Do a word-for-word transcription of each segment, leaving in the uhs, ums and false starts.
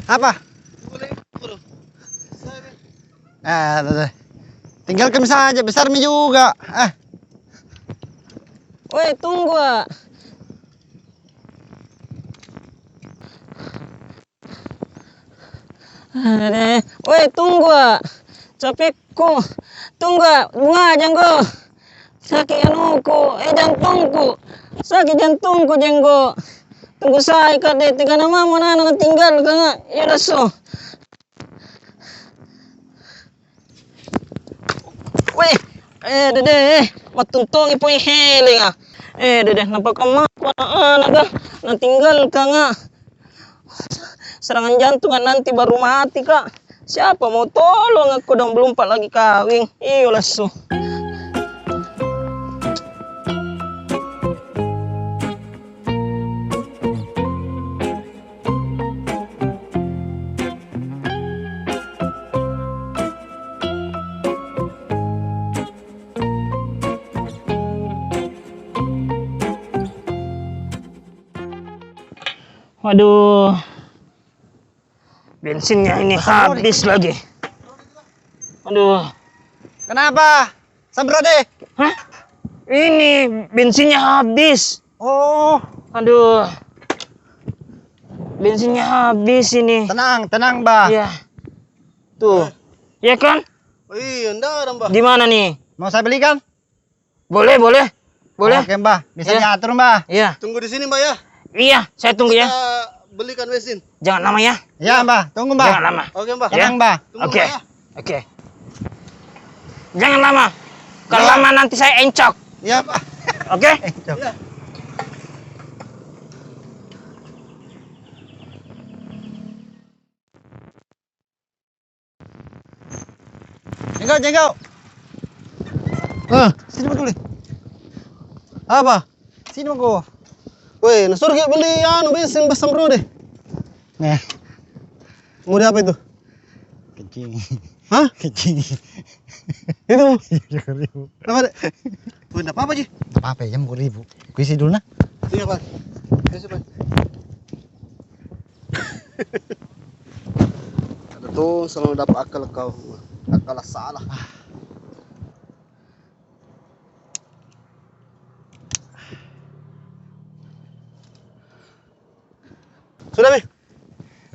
Apa? Boleh, bro. Saya, Bang. Ah, dah, dah. Tinggalkan saja, besar mi juga. Ah. Weh, tunggu, ah. Aduh, weh, tunggu, ah. Capekku. Tunggu, ah. Bunga, Jenggo. Sakit anuku, eh, jantungku. Sakit jantungku, Jenggo. Tunggu saya, Kak, deh. Tega nama mau nana tinggal, Kak. Ya udah, so. Weh, eh, dede, eh, matuntongi poi heling, ah. Eh, dede, nampak kemaku anak-anak, ah, natinggalkan, ah. Serangan jantung, ah, nanti baru mati, Kak. Siapa mau tolong aku dong, belum pa lagi kawin. Iyo, lesu. Waduh. Bensinnya ini habis lagi. Aduh. Kenapa? Samprot deh. Hah? Ini bensinnya habis. Oh. Aduh. Bensinnya habis ini. Tenang, tenang, Bah. Iya. Tuh. Iya kan? Oh iya, ndak ada, Bah. Di mana nih? Mau saya belikan? Boleh, boleh. Boleh. Oke, Mbah. Bisa diatur, Mbah. Iya. Tunggu di sini, Mbah, ya. Iya, saya tunggu, ya. Kita belikan bensin. Jangan lama, ya. Iya, Mbah. Tunggu, Mbah. Jangan lama. Oke, Mbah. Tenang, Mbah. Tunggu, Mbah, ya. Oke. Jangan lama. Kalau lama nanti saya encok. Iya, Mbah. Oke? Encok. Iya. Jenggo, Jenggo. Ah, sini mako dulu. Apa? Sini mako. Weh, na suruh ki beli anu, bensin, Bah, samprot deh. Nah. Mau di apa itu? Kencing. Hah? Kencing. Itu? Tujuh ribu. Kenapa, Dek? Weh, ndak apa-apa ji. Ndak apa-apa, jam dua ribu. Kuisi dulu, nah. Iya, Pak. Iya, Pak. Ada tuh, selalu dapat akal kau. Akal salah. Sudah, Mi?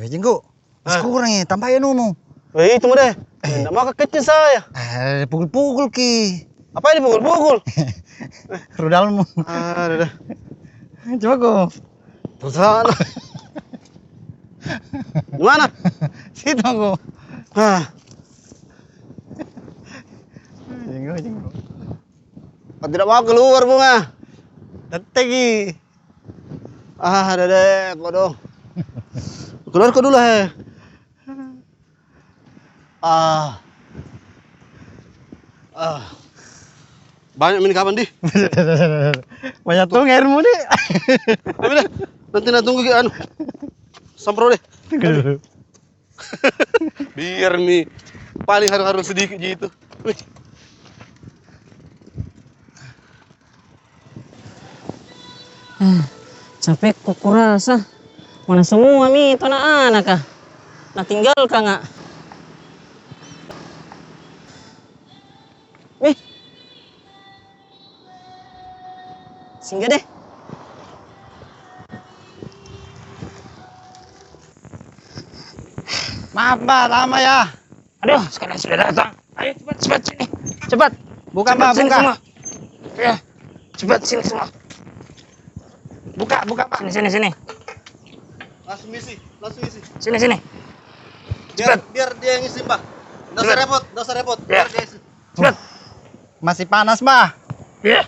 Eh, Jenggo. Masih kurang, eh, tambah ya, Nunu. Eh, itu mah deh. Eh. Ndak mau kecil saya. Eh, pukul-pukul ki. Apa ini pukul-pukul? Rudalmu. Ah, dah, dah. Coba ko. Terserah. Di mana? Situ ko. Ah. Jenggo, Jenggo. Kau tidak mau keluar, Bunga? Tetegi. Ah, ada deh, kodong. Keluar ko dulu, he. Ah. Ah. Banyak mi ini kapan, di? Banyak tuh airmu, di. Tapi deh, nanti na tunggu ki, anu. Samprot deh. Biar mi paling harum-harum sedikit ji itu. Wih. Ah, capekku kurasa. Mana semua mi itu anak-anak, ah. Na tinggalkan, ah. Wih. Singgah deh. Maaf, Mbah, lama ya. Aduh, sekarang sudah datang. Ayo, cepat, cepat sini. Cepat. Buka, Mbah, buka. Cepat sini semua. Ya. Cepat sini semua. Buka, buka, Pak. Sini, sini, sini. Langsung isi, langsung isi. Sini, sini. Biar, biar dia yang isi, Mbah. Ndak usah repot, ndak usah repot. Ya. Biar dia isi. Cepat. Masih panas, Mbah. Iya.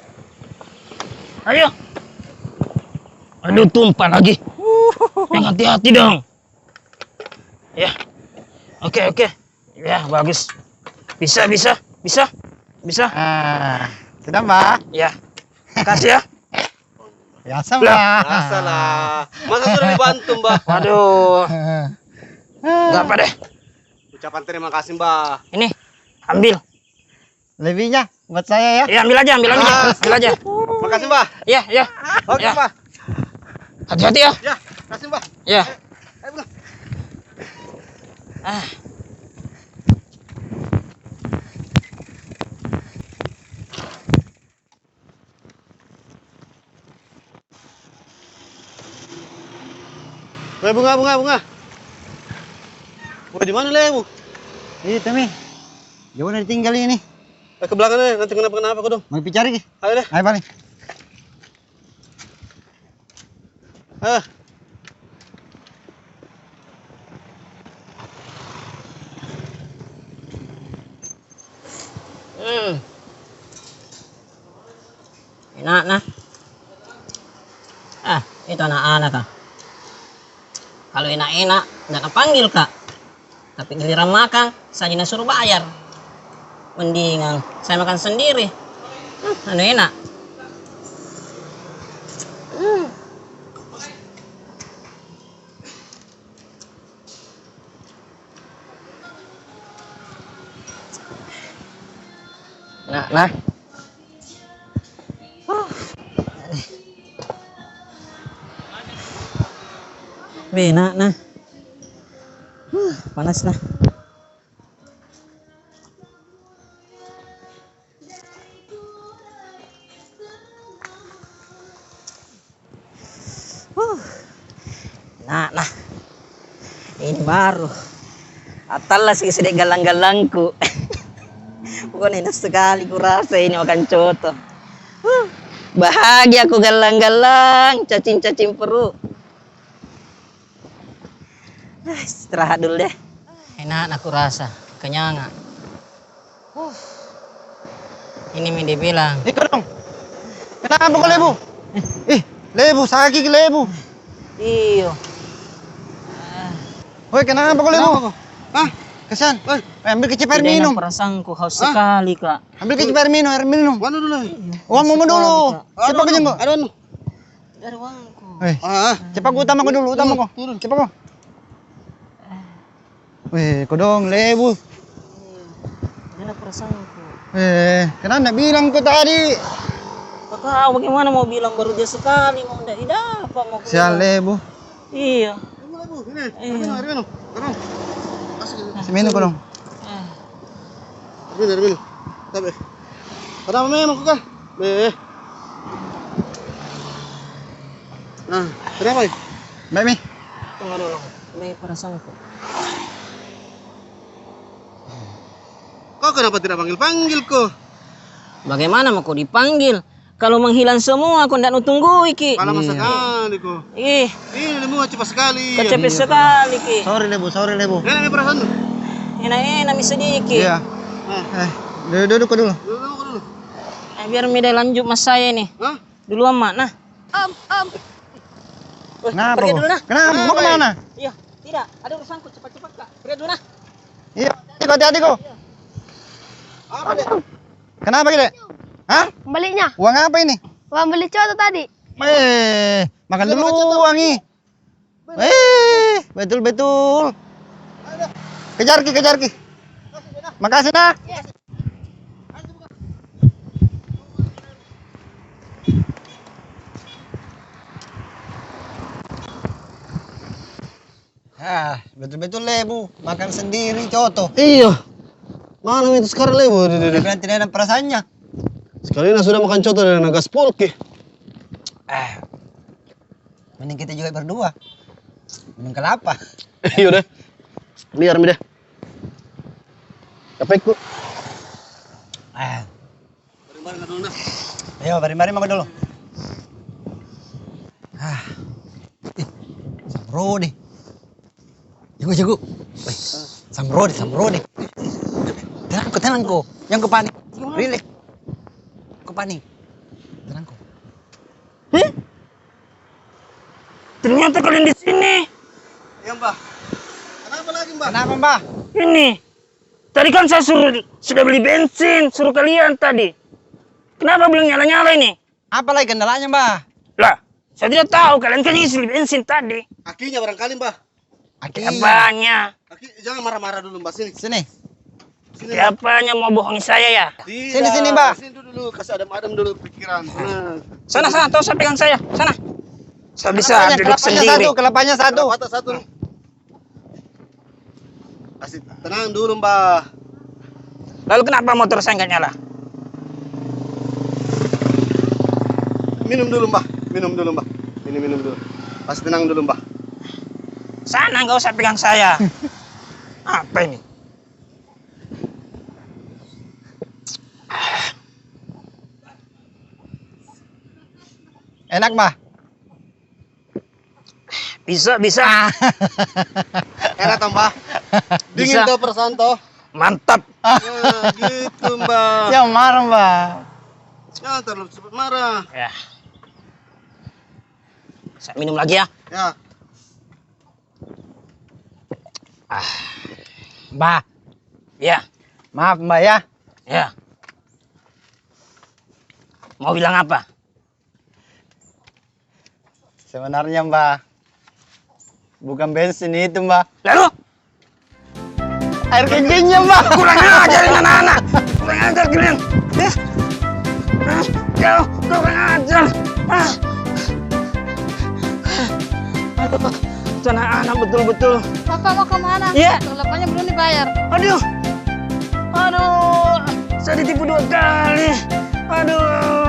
Ayo. Aduh, tumpah lagi. Yang hati-hati dong. Ya. Oke, oke. Ya, bagus. Bisa, bisa, bisa. Bisa. Ah, sudah, Mbah. Ya. Kasih ya. Biasa, Mbah. Biasalah. Masa sudah dibantu, Mbah? Waduh. Nggak apa deh. Ucapan terima kasih, Mbah. Ini, ambil. Lebihnya buat saya ya. Iya, ambil aja, ambil aja. Ah. Ambil aja. Makasih, Mbah. Iya, iya. Oke, Mbah. Hati-hati ya. Ya, kasih, Mbah. Iya. Ayo, Mbah. Ah. Weh, Bunga, Bunga, Bunga. Weh, di mana lebu? Itu mi. Jauh na ditinggal ini. Eh, ke belakang deh, nanti kenapa-kenapa kodong. Mau pi cari ki? Ayo deh. Ayo balik. Ah. Hmm. Enak nah. Ah, itu anak-anak ah. Kalau enak-enak, ndak napanggil ka. Tapi giliran makan, saja nasuruh bayar. Mendingan saya makan sendiri. Hmm, anu enak. Hmm. Nah, nah. Weh, nah, nah. Huh, panas nah. Huh. Nah, nah. Ini baru. Atalla sih sedek gallang-gallangku. Pokoknya enak sekali kurasa ini makan coto. Huh. Bahagia aku gallang-gallang, cacing-cacing perut. Ah, istirahat dulu deh. Enak aku rasa, kenyang ah. Huh. Ini mi dibilang. Eh, Kodong. Kenapa kau lebu? Eh, lebu, sakit lebu. Iyo. Woi, kenapa kau lebu? Kenapa kau? Hah? Kasihan. Woi, ambil kecil air minum. Perasaanku haus sekali, Kak. Ambil kecil air minum, air minum. Mana dulu? Uang mau dulu. Siapa kau jenggo? Ada anu. Tidak ada uangku. Eh, ah, cepat kau utama kau dulu, utama kau. Turun. Cepat kau. Weh, Kodong lebu. Iya. Dia nak perasaanku. Eh, kenapa ndak bilang kau tadi? Kau bagaimana mau bilang, baru dia sekali mau ndak didapat mau. Sial lebu. Iya. Ini, ini, ini, ini. Kasih minum, Kodong. Eh. Air minum, air minum. Tapi, kenapa memang kau kah? Beh. Nah, kenapa? Baik mi. Tunggu dulu. Baik perasaanku. Kau kenapa tidak panggil-panggil ko? Bagaimana mau ko dipanggil? Kalau menghilang semua, ko ndak nutunggui ki. Lama sekali ko. Ih. Ini lebu cepat sekali. Kau cepat sekali ki. Sorry lebu, sorry lebu. Enak mi perasaan tu? Enak-enak mi sedikit. Iya. Eh, duduk, duduk ko dulu. Duduk ko dulu. Eh, biar mi deh lanjut mas saya ini. Hah? Duluan mak nah. Om, om. Kenapa? Pergi dulu nah. Kenapa? Mau kemana? Iya, tidak. Ada urusanku, cepat-cepat kak. Pergi dulu nah. Iya, hati-hati ko. Apa deh? Kenapa ki dek? Hah? Baliknya. Uang apa ini? Uang beli coto tadi. Eh, makan dulu uang ih. Eh, betul-betul. Kejar ki, kejar ki. Makasih nah. Ah, betul-betul lebu, makan sendiri coto. Iya. Mana itu sekarang lebu? Dia bilang tidak ada perasaannya. Sekali na sudah makan coto dan gaspol ki. Ah. Mending kita juga berdua. Minum kelapa. Iya deh. Biar mi deh. Capekku. Ah. Baring-baring dulu nah. Ayo, baring-baring mako dulu. Ah. Ih, samrode. Jago, jago. Weh, samrode, samrode. Tenang ko, tenang ko. Jangan ko panik. Relax. Ko panik. Tenang ko. Hah? Ternyata kalian di sini. Iya, Mbah. Kenapa lagi, Mbah? Kenapa, Mbah? Ini. Tadi kan saya suruh, sudah beli bensin, suruh kalian tadi. Kenapa belum nyala-nyala ini? Apa lagi kendalanya, Mbah? Lah, saya tidak tahu, kalian kan isi bensin tadi. Akinya barangkali, Mbah. Aki. Apanya? Aki, jangan marah-marah dulu, Mbah. Sini. Sini. Sini, Mbah. Apanya mau bohongi saya, ya? Tidak. Sini, sini, Mbah. Sini dulu, kasih adem-adem dulu pikiran. Sana, sana, tolong saya pegang saya. Sana. Saya bisa duduk sendiri. Kelapanya satu, kelapanya satu. Kelapa satu. Kasih tenang dulu, Mbah. Lalu kenapa motor saya nggak nyala? Minum dulu, Mbah. Minum dulu, Mbah. Ini minum dulu. Kasih tenang dulu, Mbah. Sana, nggak usah pegang saya. Apa ini? Enak, Mbah? Bisa, bisa. Enak toh, Mbah? Dingin toh perasaan toh? Mantap. Ya, gitu, Mbah. Ya, marah, Mbah. Jangan terlalu cepat marah. Ya. Saya minum lagi ya. Ya. Ah. Mbah. Ya. Maaf, Mbah, ya. Ya. Mau bilang apa? Sebenarnya, Mbah, bukan bensin itu, Mbah. Lalu? Air kencingnya, Mbah. Kurang ajar ini anak-anak. Kurang ajar kalian. Eh? Ah, kau kurang ajar. Ah. Aduh, itu anak-anak betul-betul. Papa mau kemana? Iya. Tuh, lepasnya belum dibayar. Aduh. Aduh, saya ditipu dua kali. Aduh.